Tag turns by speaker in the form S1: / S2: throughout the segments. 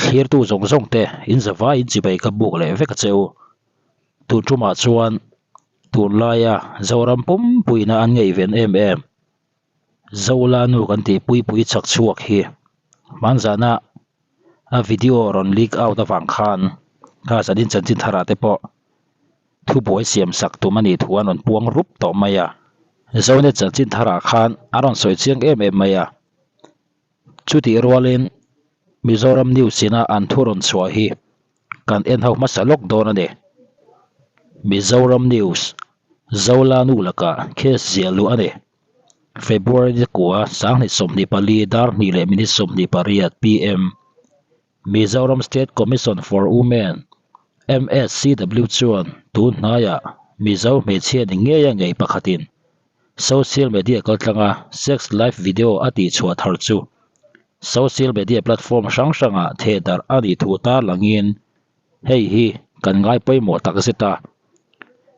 S1: Thlirtu zawng zawng te in zavai in chibai ka buk leh vek a che u. Tun tumah chuan tunlaia Zoram pumpuina an ngaihven em em Zola nu kan tih Puipui chak chhuak hi hmanzana a video rawn leak out avang khan kha zanin chanchin tharah te pawh thubuai siam sak tum a nih thu an rawn puang rup tawh mai a. Zonet chanchin tharah khan a rawn sawi chiang em em mai a. Chutih rualin Mizoram News ina an thu rawn chhuah hi kan en ho hmasa lawk dawn a ni. Mizoram News, Zola nu lakah case ziah luh a ni. February ni kua 2024 dar hnih leh minute 28 PM, Mizoram State Commission for Women, MSCW, chuan tun hnaiah Mizo hmeichhia ni ngeia ngei pakhatin Social media kaltlanga sex live video a tihchhuah thar chu social media platform hrang hrangah thehdarh a nih thu tarlangin hei hi kan ngai pawimawh tak zet a.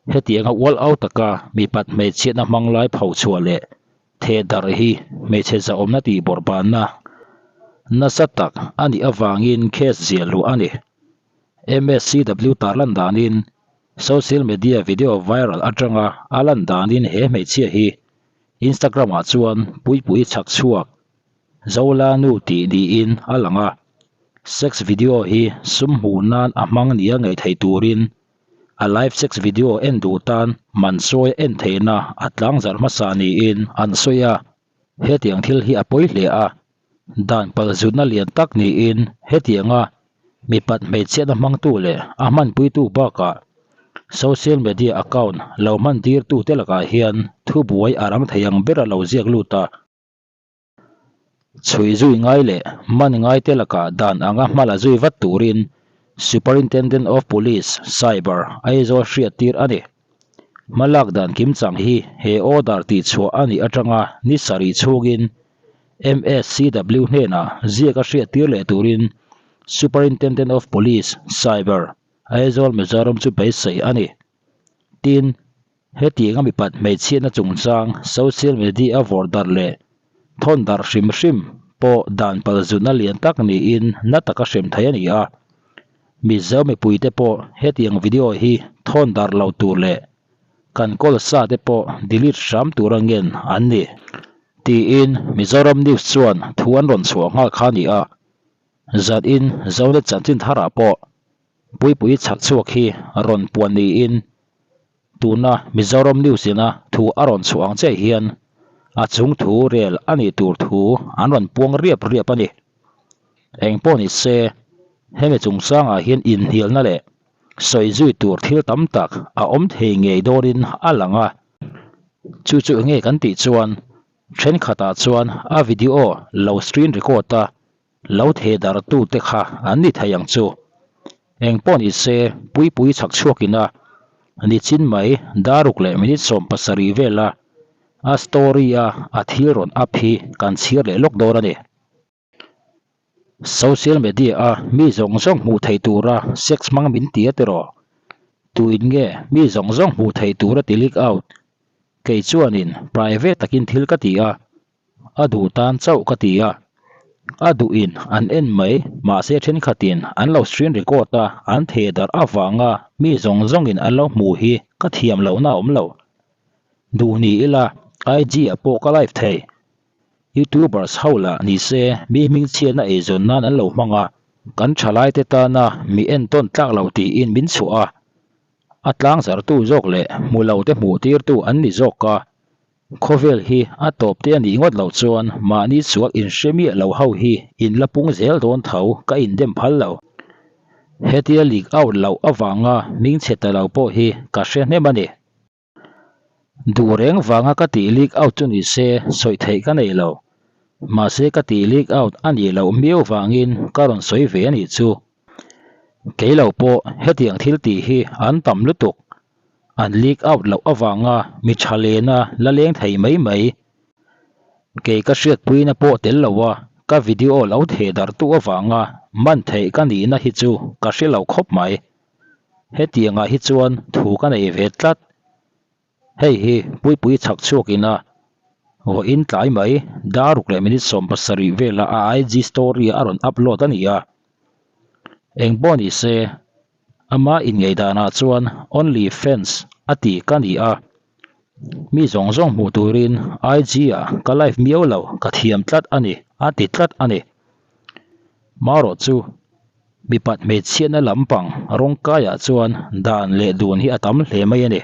S1: Hetianga ual au taka mipat hmeichhiatna hmang lai phochhuah leh thehdarh hi hmeichhe zahawmna tih bawrhbanna nasa tak a nih avangin case ziah luh a ni. MSCW tarlan danin Social media video viral atanga a lan danin he hmeichhia hi Instagram ah chuan Puipui chhak chhuak Zola nu tih niin a lang a, sex video hi sum hmuh nan a hmang nia ngei thei turin a live sex video en duh tan man sawi en theihna a tlangzarh hmasa niin an sawi a, hetiang thil hi a pawi hle a. Dan palzutna lian tak niin hetianga mipat hmeichhiatna hmangtu leh a hmanpuitu bakah social media account lo hman tirtute lakah hian thubuai a rang thei ang ber a lo ziak lut a. Chhui zui ngai leh man ngaite lakah dan anga hma la zui vat turin Superintendent of Police, Cyber, Aizawl hriattir a ni. Hmalak dan kimchang hi he order tihchhuah a nih atanga ni sarih chhungin MSCW hnenah ziak a hriattir leh turin Superintendent of Police, Cyber, Aizawl Mizoram chu beisei a ni. Tin, hetianga mipat hmeichhiatna chungchang social media a vawrh darh leh thawn darh hrim hrim pawh dan palzutna lian tak niin na taka hrem thei a ni a. Mizo mipuite pawh hetiang video hi thawn darh lo tur leh kan kawl sa te pawh delete hram tur a ngen an ni. Tiin Mizoram News chuan thu an rawn chhuah nghal kha a ni a, zanin Zonet chanchin tharah pawh Puipui chhak chhuak hi rawn puan niin tuna Mizoram News ina thu a rawn chhuah ang chiah hian a chung thu rel a nih tur thu an rawn puang riap riap a ni. Eng pawh ni se, hemi chungchangah hian inhnialna leh sawi zui tur thil tam tak a awm thei ngei dawnin a lang a. Chu chu enge kan tih chuan thenkhatah chuan a video lo screen record a lo theh darh tu te kha an ni thei ang chu. Eng pawh ni se Puipui chhak chhuakin a nichin mai daruk leh minute 17 vela a story a a thil rawn up hi kan chhir leh lawk dawn a ni. Social media a mi zawng zawng hmuh theih tura sex hmang min ti a tiraw? Tuin nge mi zawng zawng hmuh theih tura ti leak out? Kei chuanin private takin thil ka ti a, a duh tan chauh ka ti a. A duhin an en mai, mahse thenkhatin an lo screen record a, an theh darh avanga mi zawng zawngin an lo hmuh hi ka thiam lohna a awm lo. Duh ni ila IG ah pawh ka live thei. Youtubers ho lah ni se mi hmingchhiatna eizawn nan an lo hmang a, kan thalaite tana mi entawn tlak lo tiin min chhuah a, a tlangzartu zawk leh hmu lo te hmuh tirtu an ni zawk a, khawvel hi a tawp te a nih ngawt loh chuan mahni sual inhre miah lo ho hi in la pung zel dawn tho ka indem phal lo. Hetia leak out loh avanga hmingchhe ta lo pawh hi ka hre hnem a ni. Duh reng vanga ka tih leak out chu ni se sawi theih ka nei lo. Mahse ka tih leak out a nih loh miau vangin ka rawn sawi ve a nih chu. Kei lo pawh hetiang thil tih hi an tam lutuk. An leak out loh avanga mi tha lena la leng thei mai mai. Kei ka hriatpuina pawh tel lo a, ka video lo theh darh tu avanga man theih ka nihna hi chu ka hre lo khawp mai. Hetiangah hi chuan thu ka nei ve tlat. Hei hi Puipui chhak chhuakin a vawiin tlai mai daruk leh minute 17 vela a IG story a rawn upload a ni a. Eng pawh ni se, ama inngaihdanah chuan only fans a ti ka ni a, mi zawng zawng hmuh turin IG ah ka live miau lo ka thiam tlat a ni a ti tlat a ni. Marawh chu mipat hmeichhiatna lampang rawngkaiah chuan dan leh dun hi a tam hle mai a ni.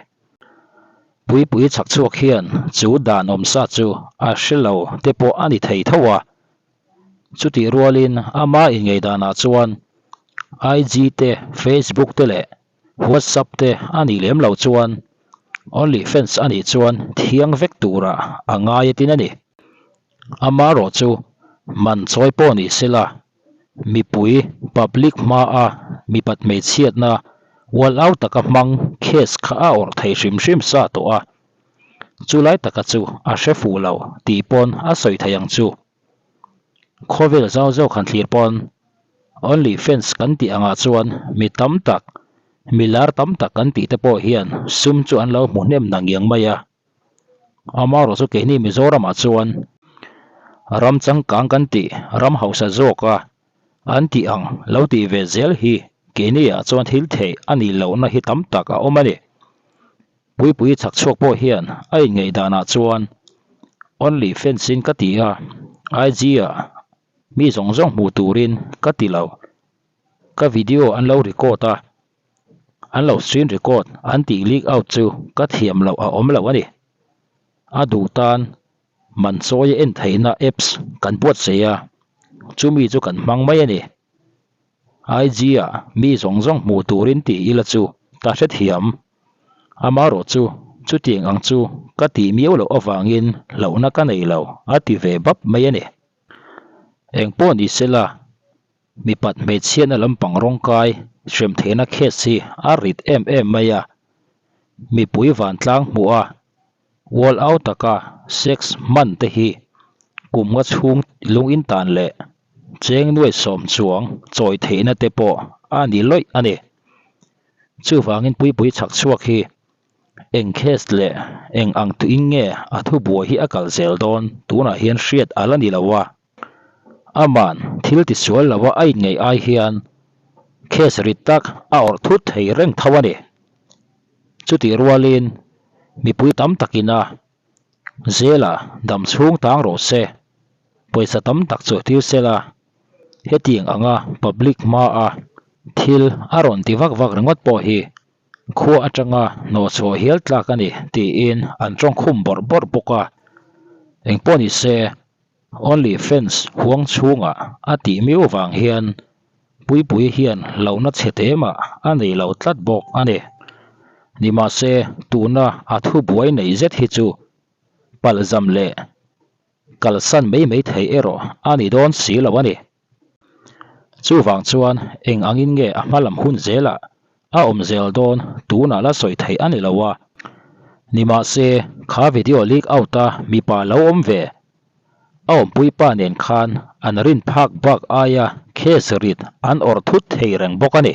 S1: Puipui chhak chhuak hian chu dan awmsa chu a hre lo te pawh a ni thei tho a, Chutih rualin ama inngaihdanah chuan IG te, Facebook te leh WhatsApp te a nih lem loh chuan OnlyFans a nih chuan thiang vek turah a ngai atin a ni. Amaherawh chu man chawi pawh ni sela mipui, public, hmaa mipat hmeichhiatna ual au taka hmang case kha a awrh thei hrim hrim sa tawh a. Chulai taka chu a hre fuh lo tih pawn a sawi thei ang chu. Khawvel zau zawk han thlir pawn only fans kan tih angah chuan mi tam tak, mi lar tam tak kan tih te pawh hian sum chu an lo hmu hnem na ngiang mai a. Amaherawh chu keini Mizoramah chuan ram changkang kan tih ram hausa zawka an tih ang lo tih ve zel hi keini ah chuan thil theih a nih lohna hi tam tak a awm a ni. Puipui chhak chhuak pawh hian a inngaih danah chuan only fans in ka ti a, IG ah mi zawng zawng hmuh turin ka ti lo. Ka video an lo record a, an lo screen record an tih leak out chu ka thiam loh a awm lo a ni. A duh tan man chawi a en theihna apps kan buatsaih a, chumi chu kan hmang mai a ni. IG ah mi zawng zawng hmuh turin ti ila chu ka hrethiam. Amaherawh chu chutiang ang chu ka tih miau loh avangin hlauhna ka nei lo a ti ve bap mai a ni. Engpawh ni sela mipat hmeichhiatna lampang rawngkai hrem theihna case hi a rit em em mai a, mipui vantlang hmuh a Wall au taka sex hman te hi kum nga chhung lung in tan leh cheng nuai sawm chuang chawi theihna te pawh a ni lawih a ni. Chuvangin puipui chhak chhuak hi eng case leh eng ang tuin nge a thubuai hi a kal zel dawn tunah hian hriat a la ni lo a. Aman thil tisual lo a a inngeih ai hian case rit tak a awrh thut thei reng tho a ni. Chutih rualin mipui tam takin a zela dam chhung tang rawh se, pawisa tam tak chu tir sela, hetiang anga public hmaa thil a rawn ti vak vak ringawt pawh hi khua atanga hnawhchhuah hial tlak a ni tiin an tawngkhum bawrh bawrh bawk a. Engpawh ni se Only fans huang chhungah a tih miau vang hian Puipui hian hlauhna chhe te mah a nei lo tlat bawk a ni. Nimahse tuna a thubuai nei zet hi chu palzam leh kalsan mai mai thei erawh a ni dawn si lo a ni. Chuvang chuan eng angin nge a hma lam hun zelah a awm zel dawn tunah la sawi theih a ni lo a. Nimahse, kha video leak out a mipa lo awm ve. A awmpui pa nen khan an rin phak bak aia case rit an awrh thut thei reng bawk a ni.